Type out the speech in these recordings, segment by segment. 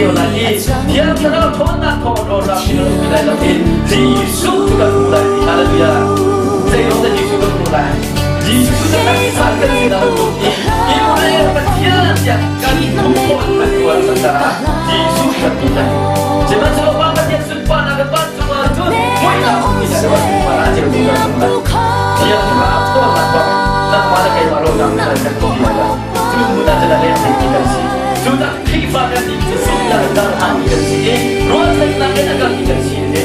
lio lai i Thiang Thlarau ṭhawnnak thawng rawlrang in kan umpi lai lo i Jesuh cu kan hmu lai ti. Hallelujah. Zeiruang dah Jesuh kan hmuh lai? Jesuh cu taksa kan sinah a um i Israel Pathian tiah kan hmuh khawh in kan tuar cang caah Jesuh kan hmu lai. Sihmanhsehlaw Pa Pathian sunparnak kan van cungah cun muihnak um ti lai lo, sunparnak a ceu zungzal cang lai. Thiang Thlarau ṭhawnnak bang nangmah le keimah rawlrang in kan umpi lai lo. Cu hmun ah cun a leng thei kan si. Cu tak Khrihfa kan nih cu zumhnak in darhangmi kan si i ruahchannak in a kalmi kan si a ti.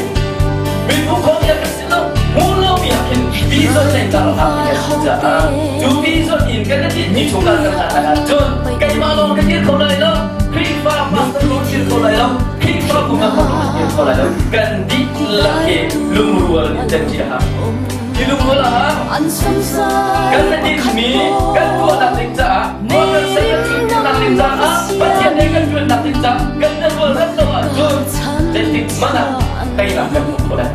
Minung khawm kan si lo, hmu lomi ah khin vision in darhangmi kan si caah cu vision in kan i tinhmi chungah kan hlat ahcun keimah lawng ka dir kho lai lo, Khrihfa pastor lawng dir kho lai lo, Khrihfabu member lawng dir kho lai lo. Kan dihlak hi lungrual in kan ṭi a hau. Hi lungrual a hau. Kan na tinhmi kan tuahnak ding caah kan ser kan tuahnak ding caah Pathian he kan ṭuannak ding caah kan na rual rat lo ahcun zeitik hmanh ah teinak kan hmu kho lai.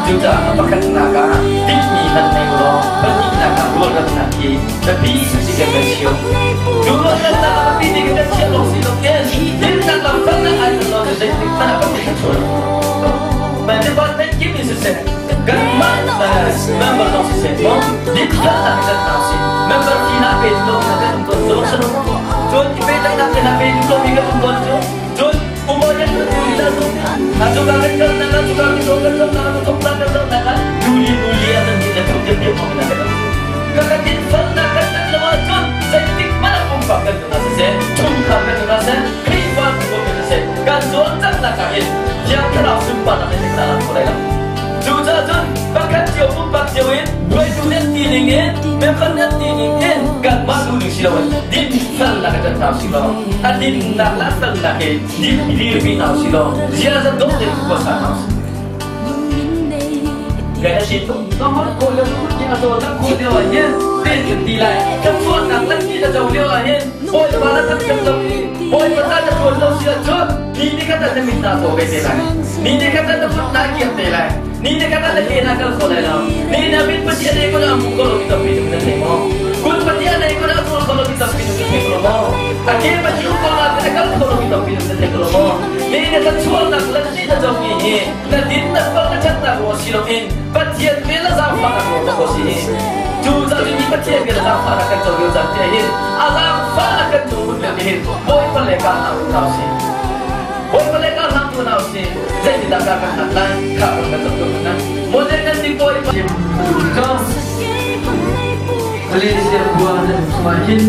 Cucaah pakhatnak ah tinhmi hman nei ulaw pahnihnak ah rualramnak hi biapi si kan kan chim. Cu rualramnak a biapi ti kan chiah lo si lo in dinnak lam felnak ai tel lo zeitik hmanh ah kan kan chuah lo. Department kim in siseh kanmah member zong siseh maw dinfelnak in kan hna usih. Member fee na pe lo na kan um tawn cu cun i pehtlaihnak te na pe lo mi kan um tawn cu cun umaw yan tu ni la tu na cu ka kan kal na ka cu ka kan zo kan zo na ka thok na kan zo na ka nuli nuli an ti na thok tiap tiap na kan ka ka din fel na kan kan lo ahcun zeitik hmanh ah pumpak kan na siseh chungkhar kan na seh Khrihfa bu kan siseh kan zuam cang nak ah hin Thiang Thlarau sunparnak in kan lang kho lai lo. Cucaah cun pakhat cio pumpak cio in hruaitu nan ti ning in member nan ti ning in kanmah duh ning si loin dinfelnak in kan hna si law a dinnak le a felnak hi din dirpi hna si law ziaza dawh tein khua sa hna usih. Kai a si tuk ka holh ko le ni a zaw tak ko lio ah hin ten kan ti lai kan chuahnak lan ti na zo lio ah hin Bawipa na thangṭhat lo i Bawipa ta na ṭuan lo si ahcun ni ni khat ah na mit naa caw ve te lai ni ni khat ah na kut naa kiak te lai ni ni khat ah na ke naa kal kho lai lo ni na mit Pathian ei ko na hmu ko lo mi tampi na thei maw kut Pathian ei ko na kawl kho lo mi tampi na thei ko maw a ke Pathian ko na na kal kho lo mi tampi na thei ko maw ni na thluachuahnak lan ni na co mi hi na din na fal na ṭhatnak ruang si loin Pathian vel a zaangfahnak ruang ko si hi cu caan mi Pathian vel a zaangfahnak kan co lio caan te hin a zaangfahnak kan cung hun lio hin Bawipa le ka hna tu hna si Bawipa le ka hna tu hna si zeitindah ka kan hlat lai kha kan kan zoh tu na model nan ti Bawipa cho Malaysia khua nan chungah hin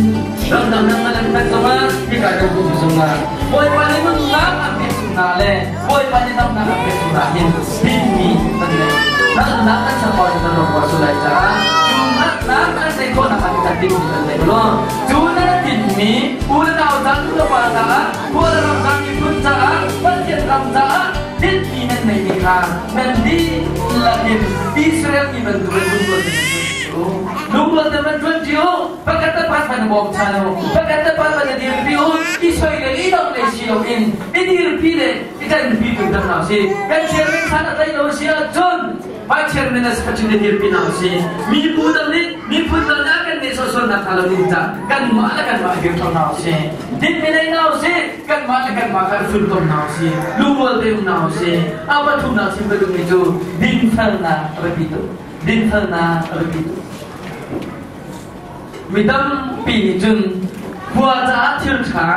ramdang nan nan kan zongah hika kan um zongah Bawipa nih nunnak a pek chung hna le Bawipa nih damnak a pek chung ah hin tinhmi kan ngei. Hngalhnak kan chambau in kan rawk cu lai caah cu hngalhnak kan theih khawhnak ah kan tinhmi kan ngei law cu na tinhmi u le nau ca nu le pa caah khua le ram ca miphun caah Pathian ram caah tinhmi nan neihmi kha nan dihlak in Israel mi bantukin lungrual tein lungrual tein van ṭuan ṭi u. Pakhat le pakhat van i bawmchan u. Pakhat le pakhat van i dirpi u. I soi le i dong le si loin i dirpi le i ṭanpi tu hna hna usih. Kan chairman khan a tei lo si ahcun Vice Chairman a si le dirpi hna usih. Mibu dang nih miphun dang nih a kan neh sawsawnak hnga lo ding cah kanmah le kanmah dir hna usih. Dinmi nei hna usih. Kanmah le kanmah kha funtom hna usih. Lungrual te um hna usih. A pathumnak chim ka duhmi cu dinfelnak a biapi tuk. Dinfelnak a biapi tuk. Mi tampi nih cun khua caah thil ṭha,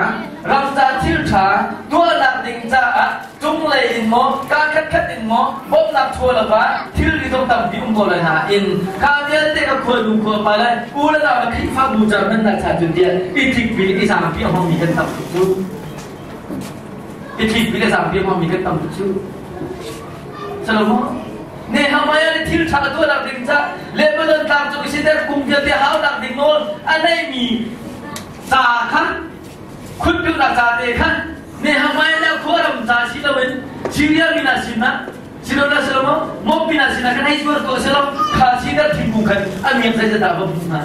ram caah thil ṭha tuahnak ding caah cunglei in maw, kaa khatkhat in maw bawmhnak ṭhaw lo ah thilri zong tampi um ko lai nain kha vialte ka khua nu khua pa le u le nau le Khrihfabu ca hmannak cha cun tiah i tlikpi le i zaangpi a hmangmi kan tam tuk cu. I tlikpi le zaangpi a hmangmi kan tam tuk cu. Salomo Nehemiah nih thil ṭha a tuahnak ding ca Lebanon tlang cung i siter kum vialte haunak ding nawl a neimi ca kha khutpiunak ca te kha Nehemiah nih a khuaram ca si loin Syria mi hna sinah Silo silo Moab mi hna sinah kan hei zuar ko silo kha sidar thingkung khan a miak zeizat dah va hmuh hnga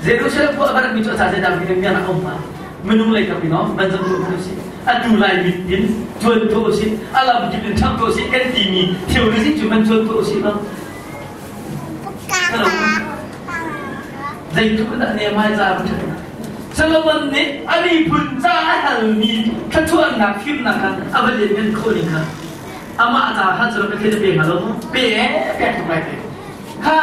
Jerusalem khua a va ratmi cu a ca zeidah mi a um hnga minung lei kap in van zoh tuah hna usih atu lai mit in tuan tuah usih a lam kip in ṭhang tuah usih kan timi theology cu man tuan tuah usih lo zeitluk dah Nehemiah ca a ṭhat. Solomon nih a miphun ca a halmi thluachuahnak fimnak kha a va lianngan khawh ning kha amah ca kha cu Pathian a pe hnga lo maw? Pe ee, pek tuk lai te. Kha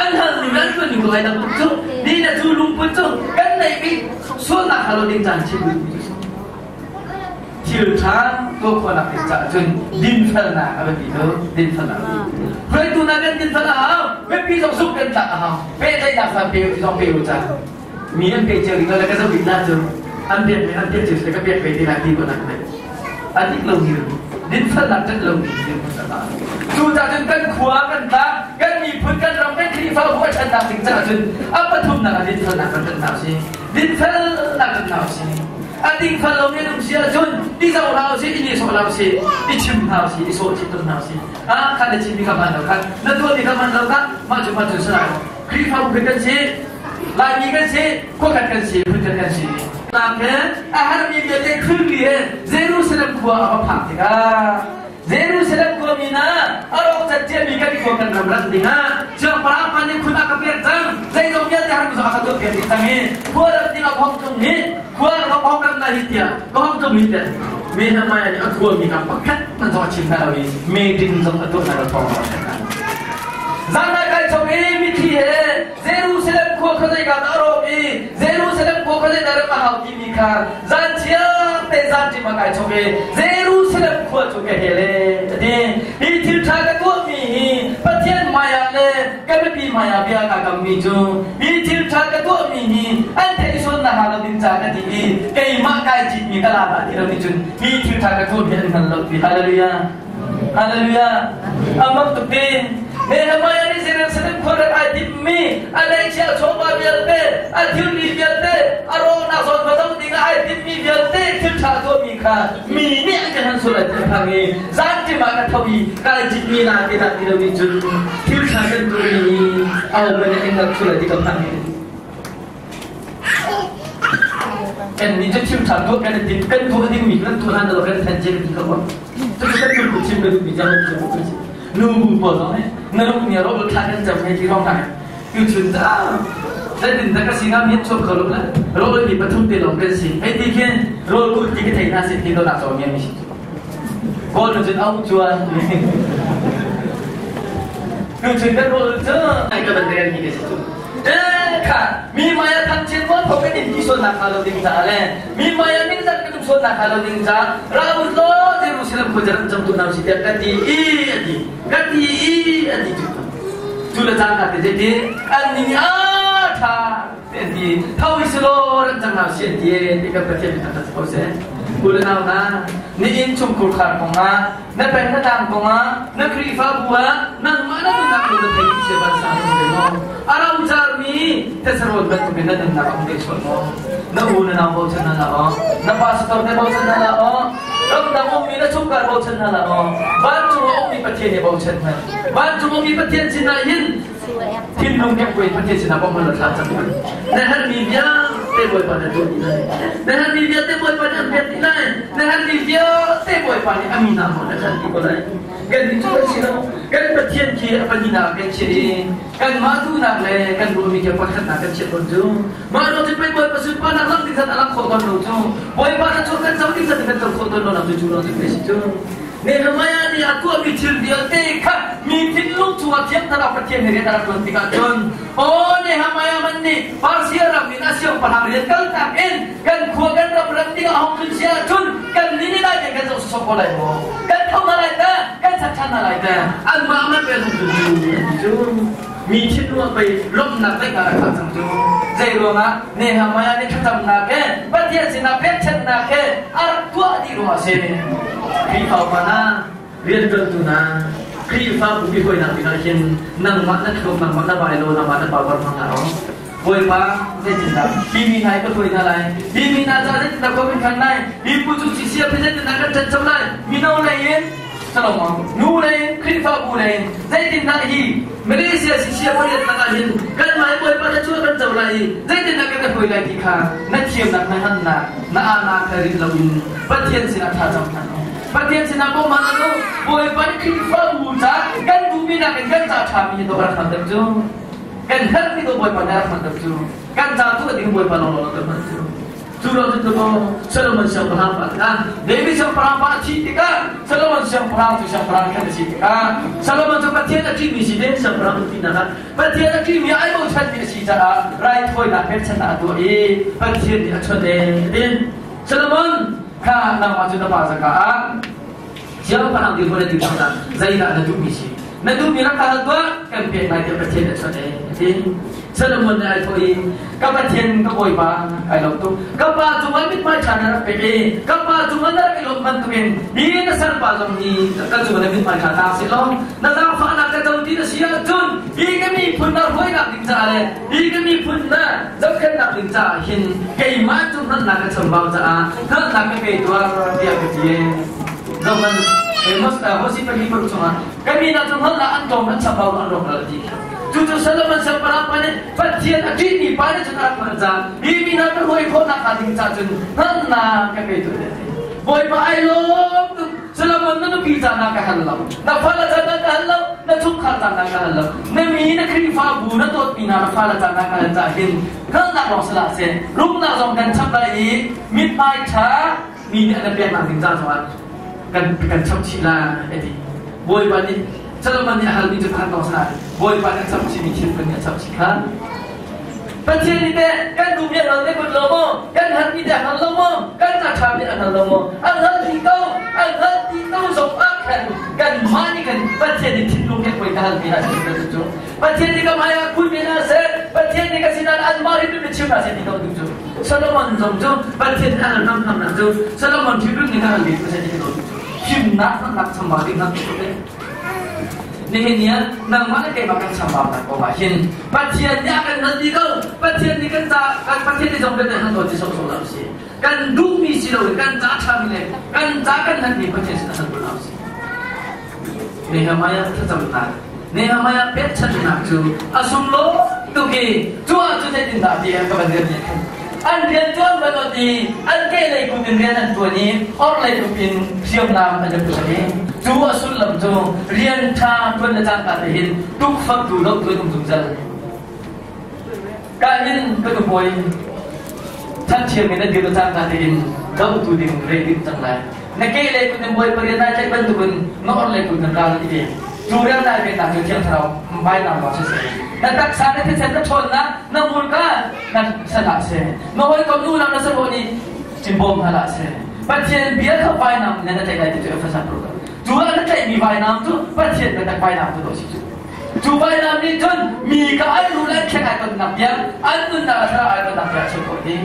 an hal ning an tuan ning ko ai dang tuk cu. Ni na cu lungput cu kan neih bik sualnak hal lo ding caan chim duh mi cu thil ṭha tuah khawhnak ding caah cun dinfelnak a biapi tuk dinfelnak hruaitu hna kan dinfel a hau mipi zong zumh kan tlak a hau pehtlaihnak sa pe zong pe u ca mi an pe cio ding le ka zoh bik na cu an pek an pek cio ka pek ve te lai ti ko nak ne a dik lo mi dinfelnak ṭanh lo mi cu ca cun kan khua kan tlang kan miphun kan ram kan Khrihfabu a ṭhannak ding caah cun a pathumnak ah dinfelnak kan ṭanh hna si dinfelnak ṭanh hna si a dingfel lo mi an um si ahcun i zoh hlah usih i nihsawh hlah usih i chim hna usih i sawh chih tuk hna usih ah khan na chim mi kha hman lo khan na tuah mi kha hman lo kha mah cu mah cu si lai Khrihfabu kan si Laimi kan si khuakhat kan si phun kan si nak he a harmi vialte thilri he Jerusalem khua a va phak tikah Jerusalem khuami hna a rawk cat ciami kan khua kan ram rat dingah siangpahrang pa nih khun a ka pek cang zeizong vialte har zong a ka tuah piak dih cang i khua ram ding a hong tlung hi khua ka hong ram na hi tiah ka hong tlung hi tiah Nehemiah nih a khuami hna pakhat hmanh zong a chim hna lo i meeting zong a tuah hna lo thawng Zan kai chom i mithi he Jerusalem khua khuazei ka dah a rawk i Jerusalem khua khuazei dah ram a hau timi kha zan chiang te zan ṭim a kai chom i Jerusalem khua cu ka hel e a ti. Hi thil ṭha ka tuahmi hi Pathian hmaiah le ka mipi hmaiah bia ka kammi cu hi thil ṭha ka tuahmi hi an theih sual nakhnga lo ding ca ka ti i keimah kai citmi ka la dah ti lo nih cun hi thil ṭha ka tuahmi an hngal lo ti. Hallelujah. Hallelujah. Amak tuk ti. Nehemiah nih Jerusalem khua rak ai timmi a neihchiah chawva vialte, a thilri vialte, a rawknak zawn va zoh ding ah ai timmi vialte thil ṭha tuahmi kha mi nih an kan han sual ai ti phang i zanṭim ah ka tho i kai citmi na ti dah ti lo nih cun thil ṭha kan tuahmi au man in kan sual ai ti ka phang i Kan nih cu thil ṭha tuah kan i tim, kan tuah dingmi kan tuah hlan lo kan then cia ti ko. Cucu kan nu chim ka duhmi cang cu nu bu pawl zong nih na lung nih ro thla kan cam hei ti rong hna. Tu chun ta zeitin dah ka singa mian chuak kho lo le rawl mi pathum te lawng kan si. Hei ti khin rawl kut ti ka thei hna si ti lo nak zaw mi si. Kawl nu cun au chuan. Tu chun kan rawl cu ai ka ban te kan mi ka si cu. Kha mi maya thangchiat mual pho kan in ti sualnak hnga lo ding caah le mi maya minzat kan um sualnak hnga lo ding caah Raul law Jerusalem khua ram cang tu nau si tiah ka ti i a ti ka ti i a ti cu cu le cang ka ti ti an ni nih a tha an ti tho i silo ram cang nau si an ti ti kan Pathian mi thangthat ko seh u le nau hna ni inn chungkhur khar kong ah na peng na tlang kongah na Khrihfabu ah nangmah na nunnak lu na thei ti sia ban sang na maw a ram carmi thesarawn bantukin na nunnak a um te sual maw na u na nau bochan hna la aw na pastor te bochan hna la aw ramdang ummi na chungkhar bochan hna la aw vancung a ummi Pathian nih bochan hna vancung ummi Pathian sinah hin thinlung kekkuai Pathian sinah bawmh na thla cang na herhmi vialte Bawipa na tuah dih lai na herhmi vialte Bawipa nih an pek dih lai na herhmi vialte Bawipa nih a mi hna maw na khan dih ko lai kan nih cu kan si lo kan Pathian khi a pahnihnak kan chiah i kanmah duhnak le kan ruahmi khi pakhatnak kan chiah tawn cu mah ruang cu pei Bawipa sunparnak lam ding zat a lang khawh tawn lo cu Bawipa na chuak kan co ding zat kan co khawh tawn lo nak cu cu ruang cu si cu Nehemiah nih a tuahmi thil vialte kha mi thinlung chungah Thiang Thlarau Pathian he rian a rak ṭuan tikah cun aw Nehemiah man nih Persia ram in a siangpahrang rian kaltak in kan khua kan ram ram ding a hong tlun si ahcun kan nih nih lai kan zoh sawsawh ko lai maw kan tho hna lai ta kan chat ṭhan hna lai ta anmah man pe hong tlun cu mi thinlung ah pei lawmhnak zeih dah rak cang cu zei ruangah Nehemiah nih thlacamnak he Pathian sinah pekchanhnak he a rak tuah dih ruangah a si Khrihfa upa hna rianṭuantu hna Khrihfabu i hruainak dingah hin nangmah na thluak nangmah na vai law nangmah na power hmang hlah aw Bawipa zeitindah hi mi hna hi ka hruai hna lai hi mi hna caah zeitindah khua kan khan lai hi pu cu sisia zeitindah kan ṭancho lai mino lei in Salomon nu lei Khrihfabu lei zeitindah hi Malaysia sisia pariat lakah hin kanmah hi Bawipa na cu kan co lai i zeitindah kan hruai lai ti kha na thiamnak na hannak na anak kha rin loin Pathian sinah tha cam hna Pathian sinah bawmh hna u Bawipa nih Khrihfabu ca kan duhmi nakin kan ca ṭhami hi dawh rak hman deuh cu kan herhmi dawh Bawipa nih rak hman deuh cu kan ca tu a ding Bawipa lawnglawng rak hman cu. Cu lo cun maw Solomon siangpahrang pa kha David siangpahrang pa a thih tikah Solomon siangpahrang cu siangpahrang khan a si tikah Solomon cu Pathian a ṭihmi si ding siangpahrang tinak ah Pathian a ṭihmi ai bochanmi a si caah raithawinak pekchanhnak a tuah i Pathian nih a chawnh e Solomon kha nangmah cu na pa zaka ah siangpahrang dirhmun na dir cang zeidah na duhmi si na duhmi rak hal tuah kan pek lai tiah Pathian a chawnh e a ti. Solomon nih ai thawh i ka Pathian ka Bawipa kai lawm tuk ka pa cungah mithmai ṭha na rak pek i ka pa cungah na rak i lawm bantukin hi na salpa zong hi ka cungah na mithmai ṭha ta seh law na zaangfahnak ka co ti na si ahcun hi ka miphun na hruainak ding caah le hi ka miphun na zohkhenhnak ding caah hin keimah cu hngalhnak ka chambau caah hngalhnak ka pe tuah tiah ka ti. Zohhmanh, Hosea pali paruk chungah ka mi hna cu hngalhnak an tlawm an chambau an rawk ral a ti. Cucu Solomon siangpahrang pa nih Pathian a ṭihmi pa nih cun a rak hngalh caah hi mi hna ka hruai khawhnak hnga ding caah cun hngalhnak ka pe tu a ti. Bawipa ai lawm tuk. Solomon na nupi ca na ka hal lo, na fale ca na ka hal lo, na chungkhar ca na ka hal lo, na mi na Khrihfabu na dawtmi hna na fale ca na ka hal caah hin hngalhnak lawng si hlah seh, rumnak zong kan chap lai i mithmai ṭha mi nih an peknak ding ca zongah kan kan chap chih lai a ti. Bawipa nih Solomon nih a halmi cu pakhat lawng si lai. Bawipa nih a chap chihmi thil kan nih a chap chih kha. Pathian nih teh kan duhmi a hngal ne kun lo maw? Kan herhmi teh a hngal lo maw? Kan ca ṭhami a hngal lo maw? A hngal dih ko, a hngal dih ko zong ah khan kanmah nih khan Pathian nih thinlung he poi ka halmi hna si cu. Pathian nih ka hmai ah khui ve hna seh, Pathian nih ka sinah anmah rin in chim hna seh ti ko duh cu. Solomon zong cu Pathian nih a hal hramhramnak cu Solomon thinlung nih ka hal ve tu seh ti ko duh cu. Fimnak nak chambau ding nak tu Nihin ni ah nangmah le keimah kan chambaunak kong ah hin Pathian nih a kan hngalh dih ko. Pathian nih kan ca Pathian nih zong kan hngalh ti sawsawh lo si. Kan duhmi si loin kan ca ṭhami le kan ca kan hngalhmi Pathian sin a hngalh lo si. Nehemiah thlacamnak Nehemiah pekchanhnak cu a sunglawi tuk i cu ah cu zeitindah ti ka van rian nih khan an rian ṭuan bantuk i an kehlei kut in rian an ṭuan i orhlei kut in hriamnam an i put i cu a sullam cu rian ṭha ṭuan le cangka te hin tukfaktu dohtu an um zungzal. Ka hin ka nupawi thanṭhiam in an dir le cangka te in dohtu ding re ding cang lai. Na kehlei kut in bawipa rian nai tlaih bantukin na orhlei kut in ral i ve. Cu rian nai venak cu Thiang Thlarau vainam lawng siseh. Na taksa na thisen na ṭhawnnak na hmurka na san ah seh. Na hawikom nu lang na sahlawh nih in bawm hna hlah seh. Pathian bia kha vainam in na tlaih lai ti cu Efesa program. Cu ah na tlaihmi vainam cu Pathian biatak vainam cu dawh si cu. Cu vainam nih cun mi kha an rul an khen ai tonnak tiang an nunnak a thlarau ai tonnak tiang a chim khawh dih.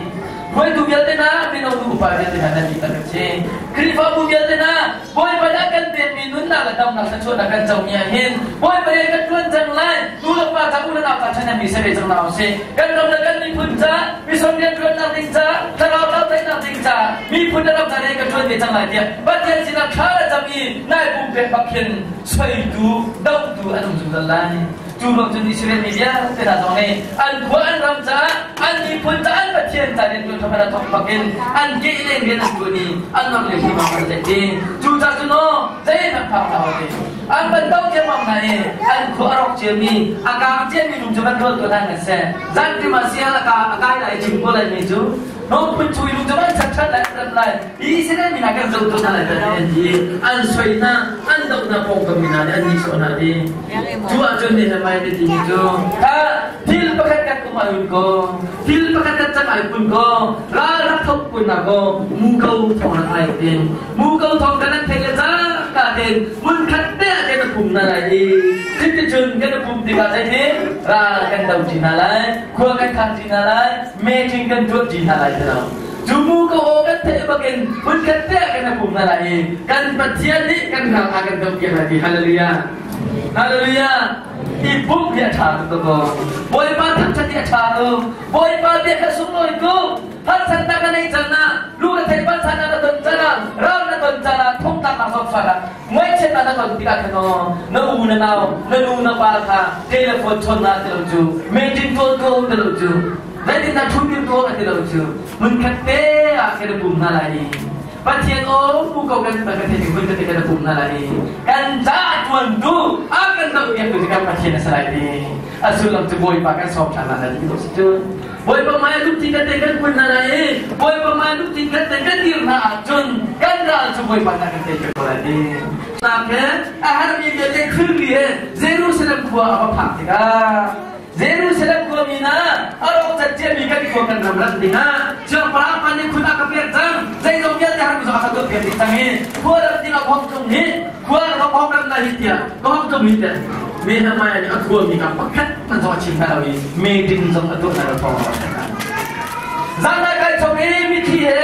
Hruaitu vialte hna, mino nu upa vialte hna nan dihlak kan si. Khrihfabu vialte hna, Bawipa nih a kan pekmi nunnak le damnak thluachuahnak kan comi ah hin Bawipa he kan ṭuan cang lai. Nu le pa ca, u le nau ca ṭhen mi si ve cang hna usih. Kan ram le kan miphun ca, mission rianṭuannak ding ca, thlarau tlau ding ca, miphun le ram ca rian kan ṭuan ve cang lai tiah Pathian sinah thla le cam i nai pumpek bak khin soitu, dohtu an um zungzal lai. Cu ruang cun Israel mi vialte hna zong nih an khua an ram caah an miphun caah an Pathian ca rian ṭuan kha thawk bak in an kehleng rian an ṭuan i an ram le himang an tlaih dih. Cu caah cun aw zeihmanh phak hlah ti. An van do ciammam hna i an khua a rawk ciami a kaang ciami lung cu van rawl tuah hna nan seh. Zanṭim ah sial a kai lai i chim ko lai mi cu Nongphun chui lung cu van chat ṭhat lai rat lai Israel mi hna kan zoh tu hna lai ti an ti an soi hna an doh hna pawngkam mi hna nih an nihsawh hna ti cu ahcun Nehemiah nih timi cu kha thil pakhat kan um ai un ko thil pakhat kan cang ai kun ko ral rak thok kun na ko mu ko thong rak ai tin mu ko thong kan an thei le cangka ten mun khat te ah kan pum na lai i cuticun kan pum tikah zeitin ral kan do ṭi hna lai khua kan khang ṭi hna lai meeting kan tuah ṭi hna lai ti lo cu mu ko aw kan theih bakin hmun khat te ah kan pum hna lai i kan Pathian nih kan ral a kan doh piak lai ti hallelujah hallelujah i pumh hi a ṭha tuk ko Bawipa thangṭhat hi a ṭha tuk Bawipa bia kha sunglawi tuk harsatnak na neih cang na lu na theih vansannak na ton cang ah ral na ton cang ah thongtlaknak zong fak ah ngaihchiatnak na ton tikah khan aw na u na nau na nu na pa kha telephone chawn na ti lo cu meeting tuan ko ti lo cu zeitindah ṭhutdir ko a ti lo cu hmunkhat te ah kan i pum hna lai i Pathian aw pu ko kan kan theih hmun te kan i pum hna lai i kan ca ṭuantu a kan doh piaktu cu kan Pathian a si lai ti a sullam cu Bawipa kan sawm ṭhan hna lai ti si cu. Bawipa hmai ah lungthin kan te kan kun hna lai i Bawipa hmai ah lungthin kan te kan dir hna ahcun kan ral cu Bawipa nih a kan tei ko lai ti. Nak he a herhmi vialte thilri he Jerusalem khua a va phak tikah Jerusalem khuami hna a rawk cat ciami kan khua kan ram rat dingah siangpahrang pa nih khun a ka pek cang zeizong vialte harmi zong a ka tuah piak dih cang i khua ram ding a hong tlung hi khua ram hong ram na hi tiah ka hong tlung hi tiah Nehemiah nih a khuami ka pakhat hmanh zong a chim hna lo i meeting zong a tuah hna lo thawng Zanlai kai chom i mithi he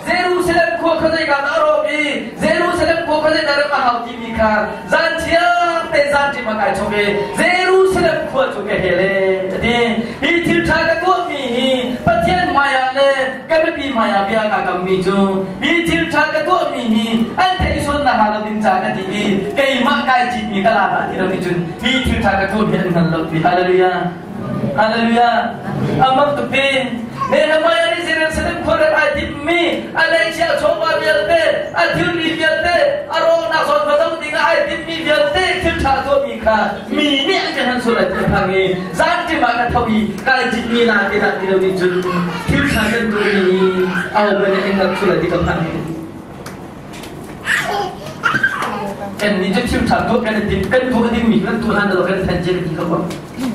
Jerusalem khua kha zeika dah a rawk i Jerusalem khua kha zeidah ram a hau timi kha zan chiang te zan ṭim a kai chom i Jerusalem khua cu ka hel e a ti. Hi thil ṭha ka tuahmi hi Pathian hmaiah le ka mipi hmaiah bia kaa kammi cu hi thil ṭha ka tuahmi hi an theih sual nakhnga lo ding ca ka ti i keimah kai citmi ka la dah ti lo nih cun hi thil ṭha ka tuahmi an hngal lo ti. Hallelujah. Hallelujah. Amak tuk ti. Nehemiah nih Jerusalem khua rat ai timmi a leichia chawva vialte, a thilri vialte, a rawknak zawn va zoh ding ah ai timmi vialte thil ṭha tuahmi kha mi nih an kan han sual ai ti phang i zanṭim ah ka tho i kai citmi la te dah ti lo nih cun thil ṭha kan tuahmi hi ahohmanh nih an ngat sual ai ti ka phang. Kan nih cu thil ṭha tuah kan i tim, kan tuah dingmi kan tuah hlan lo kan than cia ti kha ko.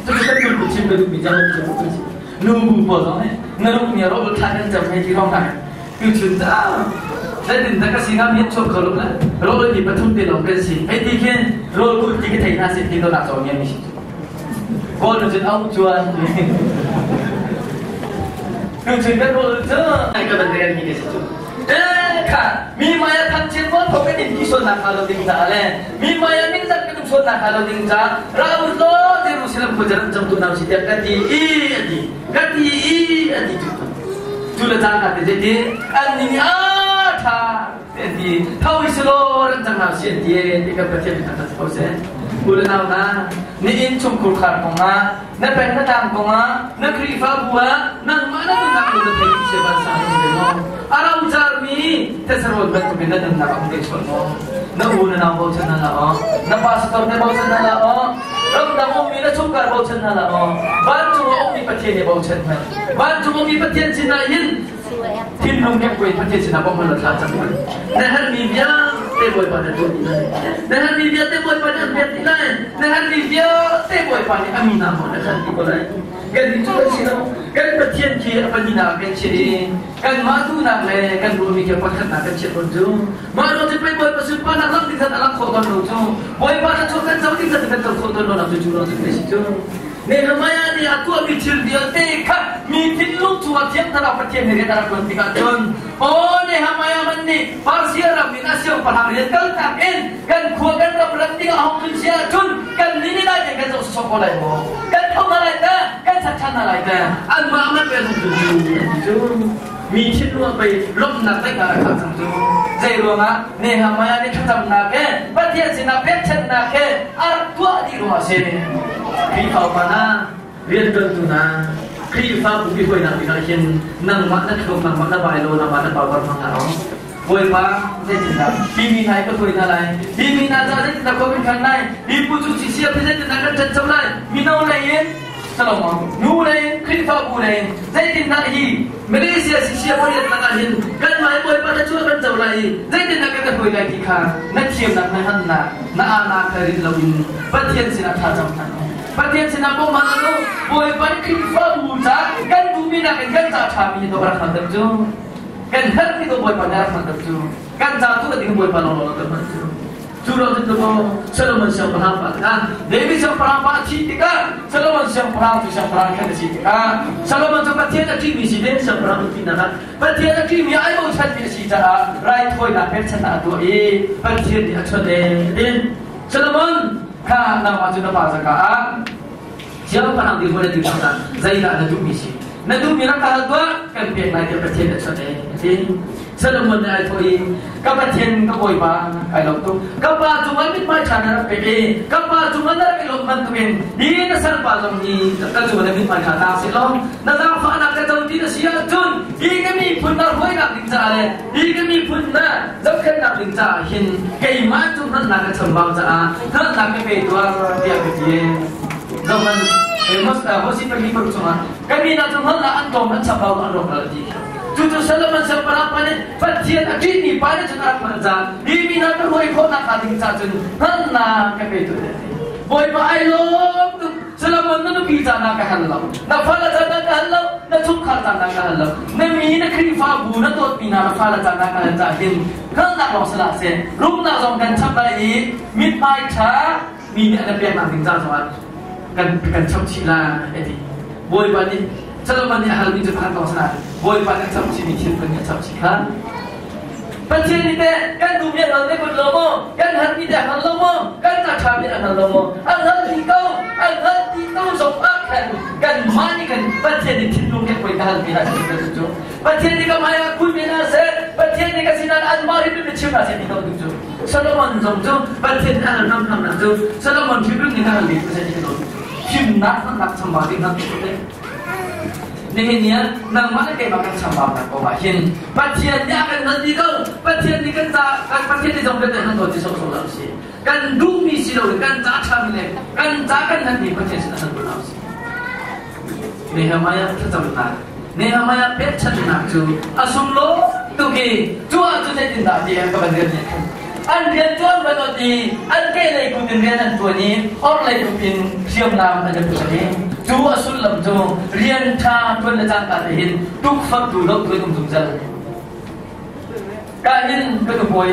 Cucu kan tuah chim ka duhmi cang cu nu bu pawl zong nih na ruk ni ro thla kan cam hei ti rong hna tu chun ta zeitin dah ka si ngam hian chuak kho lo la ro ni pathum te lawng kan si hei ti khin rawl kul ti ka thei hna sin ti do nak cawn mi si kawl nu cun au chuan tu chun kan rawl cu ai ka ban kan mi ke si cu kha mi maya thang chin mo tho kan in ti sual nak lo ding ca le mi maya min zat kan sual nak lo ding ca ra u lo Jerusalem ko jaran chang tu nau si tiah ka ti i ati ka ti i ati tu tu le cang ka te je ti an ni a tha te ti thau i silo ran chang nau si ti ti ka pathian ka ta thau se u le nau na ni in chung khur khar kong ah na peng na tlang kong ah na Khrihfabu ah nangmah na nunnak lu na thei se ban sang te mo arau car mi tesarot bantukin na nunnak a um te sual mo na u na nau bochan na la o na pastor te bochan na la o ramdang ummi na chungkar bochan na la o vancung a ummi Pathian i bochan hman vancung ummi Pathian sinah hin thinlung kekkuai Pathian sinah bawmh la thla cang hman na herhmi vialte Bawipa na tuah dih lai na herhmi vialte Bawipa nih an pek dih lai na herhmi vialte Bawipa nih a mi hna maw na khan ti ko lai kan nih cu kan si lo kan Pathian khi a pahnihnak ah kan chiah i kanmah duhnak le kan ruahmi khi pakhatnak kan chiah tawn cu mah ruang cu pei Bawipa sunparnak lam ding khan a lang khawh tawn lo cu Bawipa na chuak kan co ding khan kan co khawh tawn lo nak cu cu ruang cu si cu Nehemiah nih a tuahmi thil vialte kha mi thinlung chungah Thiang Thlarau Pathian he rian a rak ṭuan tikah cun aw Nehemiah man nih Persia ram in a siangpahrang rian kaltak in kan khua kan ram rat ding ah hong tlun si ahcun kan nih nih lai kan zoh sawsawh ko lai maw kan tho hna lai ta kan sat ṭhan hna lai ta anmah man pe hong tlun cu mi thinlung ah pei lawmhnak zeih dah rak cang cu zei ruangah Nehemiah nih thlacamnak he Pathian sinah pekchanhnak he a rak tuah dih ruangah a si Khrihfa upa hna rianṭuantu hna Khrihfabu i hruainak bik ah hin nangmah na thluak nangmah na bai law nangmah na power hmang hna lo Bawipa zeitindah hi mi hna hi ka hruai hna lai hi mi hna caah zeitindah khua kan khan lai hi pu cu CCF hi zeitindah kan ṭancho lai mino lei in Salomon nu lei in Khrihfabu lei in zeitindah hi Malaysia CCF pariat lakah hin kanmah hi Bawipa na chuah kan co lai i zeitindah kan ka hruai lai ti kha na thiamnak na hannak na anak kha rin loin Pathian sinah tha cam hna Pathian sinah bawmh hna u Bawipa nih Khrihfabu ca kan duhmi nakin kan ca ṭhami hi rak hman cu kan herhmi tu Bawipa nih rak hman cu kan ca tu ding Bawipa lawnglawng rak hman cu cu lo cun maw Solomon siangpahrang pa kha David siangpahrang pa a thih tikah Solomon siangpahrang cu siangpahrang khan a si tikah Solomon cu Pathian a ṭihmi si ding siangpahrang tinak ah Pathian a ṭihmi ai bochanmi a si caah raithawinak pekchanhnak a tuah i Pathian nih a chawnh din Solomon kha nangmah cu na pa zaka ah siangpahrang dirhmun na dir cang zeidah na duhmi si na duhmi rak ka hal tuah kan pek lai tiah Pathian a chawnh a ti Solomon nih ai thawh i ka Pathian ka bawipa kai lawm tuk ka pa cungah mithmai ṭha na rak pek i ka pa cungah na rak i lawmh bantukin hi na salpa zong hi ka cungah na mithmai ṭha ta seh law na zaangfahnak ka co ti na si ahcun hi ka miphun na hruainak ding caah le hi ka miphun na zohkhenhnak ding caah hin keimah cu hngalhnak ka chambau caah hngalhnak ka pe tuah tiah ka ti. Zohhmanh, Hosea pahnih paruk chungah. Kan mi hna cu hngalhnak an tlawm, an chambau, an rawkral a ti. Cucu Solomon siangpahrang pa nih Pathian a ṭihmi pa nih cun a rak hngalh caah hi mi hna ka hruai khawhnak hnga ding caah cun hngalhnak ka pe tu a ti. Bawipa ai lawm tuk. Solomon na nupi ca na ka hal lo, na fale ca na ka hal lo, na chungkhar ca na ka hal lo, na mi na Khrihfabu na dawtmi hna na fale ca na ka hal caah hin hngalhnak lawng si hlah seh, rumnak zong kan chap lai i mithmai ṭha mi nih an kan peknak ding ca zongah kan kan chap chih lai a ti. Bawipa nih Solomon nih a halmi cu pakhat lawng si nain Bawipa nih a chap chihmi thil phun nih a chap chih kha. Pathian nih teh kan duhmi a hngal te kun lo maw? Kan herhmi teh a hngal lo maw? Kan ca ṭhami a hngal lo maw? A hngal dih ko, a hngal dih ko zong ah khan kanmah nih khan Pathian nih thinlung kek poi ka halmi hna si cu. Pathian nih ka hmai ah kun ve hna seh, Pathian nih ka sinah anmah hrimhrim nih chim hna seh ti ko tu cu. Solomon zong cu Pathian nih a hal hramhramnak cu Solomon hrimhrim nih ka hal ve tu seh ti ka dawt. Fimnak hngalhnak chambau ding hna tu te. Nihin ni ah nangmah le keimah kan chambaunak kong ah hin Pathian nih a kan hngalh dih ko. Pathian nih kan ca kan Pathian nih zong kan kan dawt ti sawhsawh lo si. Kan duhmi si loin kan ca ṭhami le kan ca kan hngalhmi Pathian sin a hngalh lo si. Nehemiah thlacamnak Nehemiah pekchanhnak cu a sunglawi tuk i cu ahcun zeitindah ti ka van rian nih khan an rian ṭuan bantuk i an kehlei kut in rian an ṭuan i orhlei kut in hriamnam an i put i cu a sullam cu rian ṭha ṭuan le cangka te hin tukforhtu dohtu in um zungzal. Ka hin ka nupawi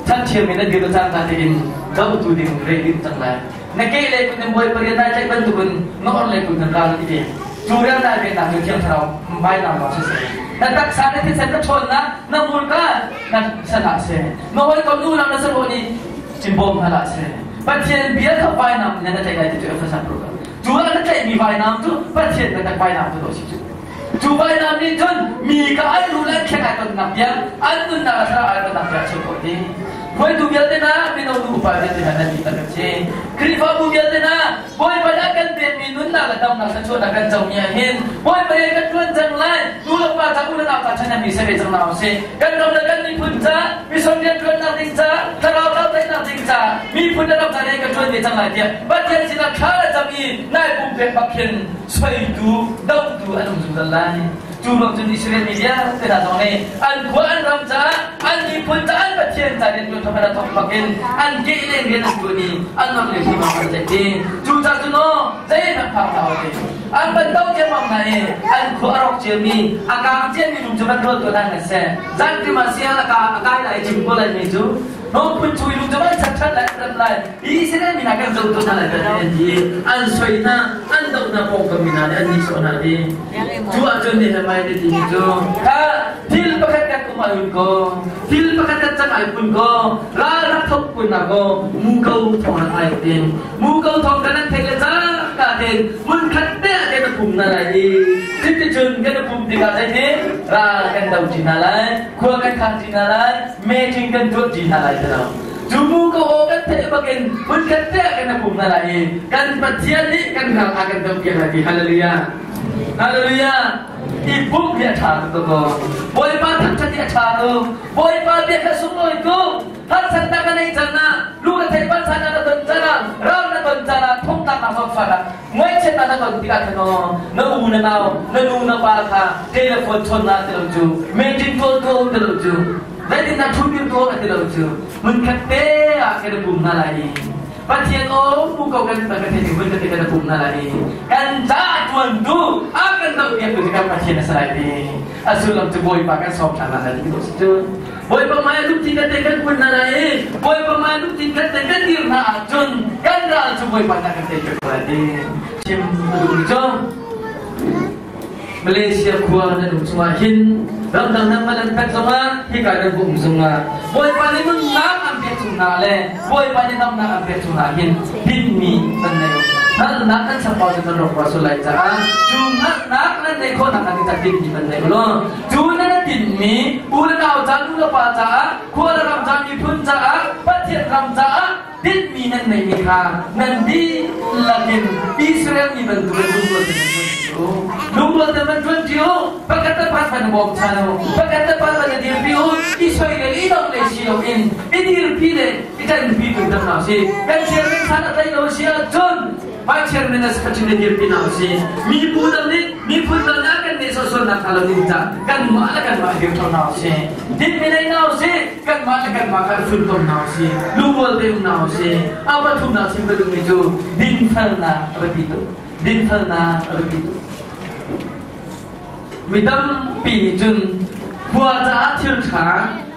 than thiam in a dir le cangka te in dohtu ding rei ding cang lai. Na kehlei kut in bawipa rian nai tlaih bantukin na orhlei kut in ral i pe. Cu rian nai peknak cu Thiang Thlarau vainam lawng siseh. Na taksa na thisen na ṭhawnnak na hmurka na san ah seh. Na hawikom nu na saruh nih cimbawm hna hlah seh. Pathian bia kha vainam in na tlaih lai ti cu Efesa program. Cu ah na tlaihmi vainam cu Pathian biatak vainam cu dawh si cu. Cu vainam nih cun mi ka an rul an khen ai tonnak tiang an nunnak a thlarau ai tonnak tiang a cheu khawh ding. Hruaitu vialte hna, mino nu upa vialte hna nan dihlak kan si. Khrihfabu vialte hna, Bawipa nih a kan pekmi nunnak le damnak thluachuahnak kan comi ah hin Bawipa he kan ṭuan cang lai. Nu le pa ca, u le nau ca ṭhen mi si ve cang hna usih. Kan ram le kan miphun ca, mission rian ṭuannak ding ca, thlarau tlautlaihnak ding ca, miphun le ram ca rian kan ṭuan ve cang lai tiah Pathian sinah thla le cam i nai pumpek bak khin soitu, dohtu an um zungzal lai. Cu ruang cun Israel mi vialte hna zong nih an khua an ram caah, an miphun caah, an Pathian ca rian ṭuan thawk thawk bak in an ke leng rian an ṭuan i an ram le himang an tlaih ti. Cucaah cun aw zeihmanh phang hlah u ti. An van do ciammam hna i an khua a rawk ciami, a kaang ciami lung cu van rawl tuah hna hna seh. Zanṭim ah siang a kai lai i cim ko lai mi cu Lungphun chui lung cu van chat ṭhan lai an rat lai. Israel mi hna kan zoh tu hna lai kan an ti. An soi hna, an doh hna pawngkam mi hna nih an nihsawh hna ti. Cu ahcun Nehemiah nih timi cu kha thil pakhat kan um ai un ko, thil pakhat kan cang ai kun ko, ral rak thok kun na ko, mu ko thong rak ai tin. Mu ko thong kan an theih le cangka ten mun khat te ah kan pum na lai i cuticun kan pum tikah zeitin ral kan do ṭi hna lai, khua kan khang ṭi hna lai, meeting kan tuah ṭi hna lai ti lo. Cu mu ko aw kan theih bakin hmunkhat te ah kan pum hna lai i kan Pathian nih kan ral a kan dohpiak lai ti. Hallelujah. Hallelujah. I pumh hi a ṭha tuk ko. Bawipa thangṭhat hi a ṭha tuk. Bawipa bia kha sunglawi tuk. Harsatnak ka neih can ah, lung a theih bansan na ton can ah, ral na ton can ah, thongtlak na fangfak ah, ngaihchiatnak na ton tikah khan aw, na u na nau, na nu na pa kha telephone chawn na ti lo cu, meeting call ko ti lo cu, zeitindah ṭhutdir ko a ti lo cu, hmunkhat te ah kan i pum hna lai i Pathian aw mu ko kan kan theih hmun te kan i pum hna lai i kan ca ṭuantu a kan dohpiaktu cu kan Pathian a si lai ti a sullam cu Bawipa kan sawm ṭhan hna lai ti si cu Bawipa hmai lungthin kan te kan kun hna lai i Bawipa hmai lungthin kan te kan dir hna ahcun kan ral cu Bawipa nih kan tei piak ko lai ti chim a duh cu Malaysia khua nan um chungah hin ramdang nan van an pek zongah hika nan va um zongah Bawipa nih nunnak an pek chung hna le Bawipa nih damnak an pek chung hna hin tinhmi nan nei hngalhnak nan chambau cu nan rawk rua sual lai caah cu hngalhnak nan neih khawhnak hnga ding caah tinhmi nan nei ulaw cu nan tinhmi u le nau ca nu le pa caah khua le ram ca miphun caah Pathian ram caah tinhmi nan neihmi kha nan dihlak in Israel mi bantukin lungrual tein nan ṭuan ṭi u. Lungrual tein van ṭuan ṭi u. Pakhat le pakhat van i bawmchan u. Pakhat le pakhat van i dirpi u. I soi le i doh le si loin i dirpi le i ṭanpi tu dam hna usih. Kan chairman san a tlaih lo si ahcun Vice Chairman a secretary na dirpi hna usih. Mibu dang nih miphun dang nih kan nih sawhsualnak kha lo ding cah kanmah le kanmah dir ṭho hna usih. Dinmi nei hna usih. Kanmah le kanmah kha funtom hna usih. Lungrual te um hna usih. A pathumnak chim ka duhmi cu dinfelnak a biapi tuk. Dinfelnak a biapi tuk. Mi tampi nih cun khua caah thil ṭha,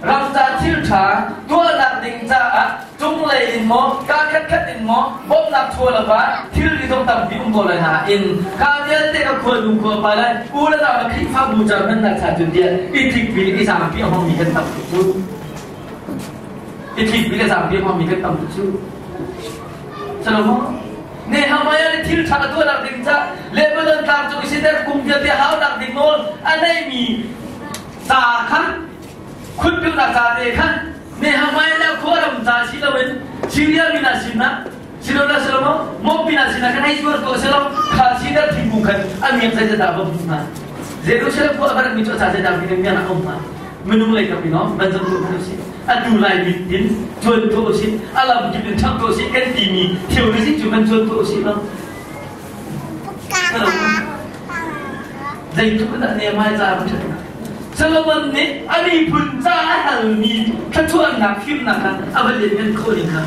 ram caah thil ṭha tuahnak ding caah cunglei in maw, kaa khatkhat in maw bawmhnak chuah lo ah thilri zong tampi um ko lai nain kha vialte ka khua nu khua pa le u le nau le Khrihfabu ca hmannak cha cun tiah i tlikpi le i zaangpi a hmangmi kan tam tuk cu. I tlikpi le zaangpi a hmangmi kan tam tuk cu. Salomo Nehemiah nih thil ṭha a tuahnak ding ca Lebanon tlang cung i siter kum vialte haunak ding nawl a neimi ca kha khutpiunak ca te kha Nehemiah le khuaram ca si loin Syria mi hna sinah Silo Salomo Moab mi hna sinah kan hei zuar ko silo kha sidar thingkung khan a miak zeidah va hmu hna Jerusalem khua a va ratmi cu a ca zeidah miak a um hna minung lei kap in van zoh tuah hmanh usih atu lai mit in cuan tuah usih a lam kip in ṭhang tuah usih kan timi theology cu van cuan tuah usih lo zeitluk in dah Nehemiah ca a ṭhat Solomon nih a miphun ca a halmi thluachuahnak fimnak kha a va lianngan khawh ning kha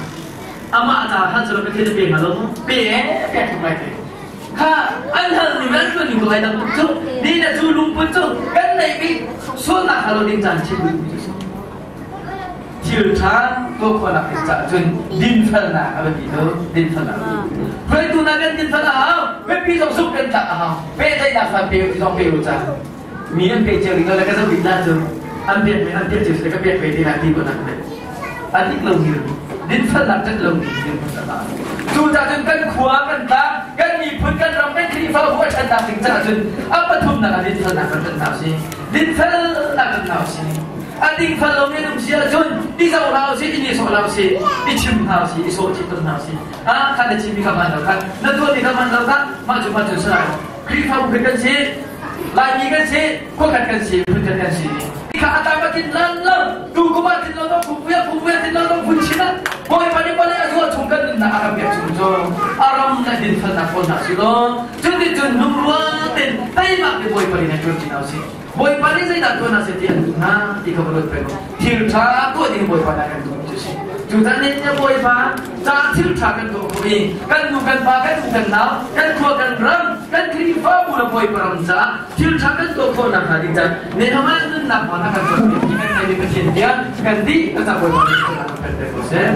amah ca kha cu Pathian a pe hnga lo maw pe pek tuk lai pe Kha an hal ning an tuan ning ko ai dang tuk cu. Ni le cu lungput cu kan neih bik sualnak halo ding caan chim duhmi cu si. Thil ṭha tuah khawhnak ding caah cun dinfelnak a biapi tuk. Dinfelnak. Hruaitu hna kan dinfel a hau. Mipi zong zumh kan tlak a hau. Pehtlaihnak fa pe u zong pe u ca. Mi an pe cio ding le ka zoh bik la cu an pek me an pek cio ka pek ve te lai ti ko nak ne. A dik lo mi dinfelnak ṭet lo mi cu cun kan khua kan tlang kan miphun kan ram kan Khrihfabu a ṭhannak ding caah cun a pathumnak ah dinfelnak kan ṭan hna usih dinfelnak kan hna usih a dingfel lomi an um si ahcun i zoh hna usih i nihsawh hna usih i chim hna usih i sawh chih tawn hna usih ah khan na chimmi kha hmaan lo khan na tuahmi kha hmaan lo kha mah cu mah cu si lai Khrihfabu khat kan si Laimi kan si khuakhat kan si phun khat kan si kha a tam tin lan lo tu kuma tin lo dong phu ya phu ya tin lo dong phun chin bawipa nih pale a zual chung kan nunnak a kan pek chung cu a ram na din felnak kawl hna si law cun ti cun lungrual ten teimak ni bawipa nih na ṭuan chin si bawipa nih zeidah tuan se ti an duh hna ti kha va peng thil ṭha tuah ding bawipa na kan duh cu si cu caan nih bawipa ca thil ṭha kan tuah khawh i kan nu kan pa kan u kan nau kan khua kan ram kan Khrihfabu le Bawipa ram caah thil ṭha kan tuah khawh nakhnga ding caan Nehemiah nunnak hmang a kan cawnpiak ti kan theih i Pathian bia kan dih ka ca Bawipa nih kan pek ko seh.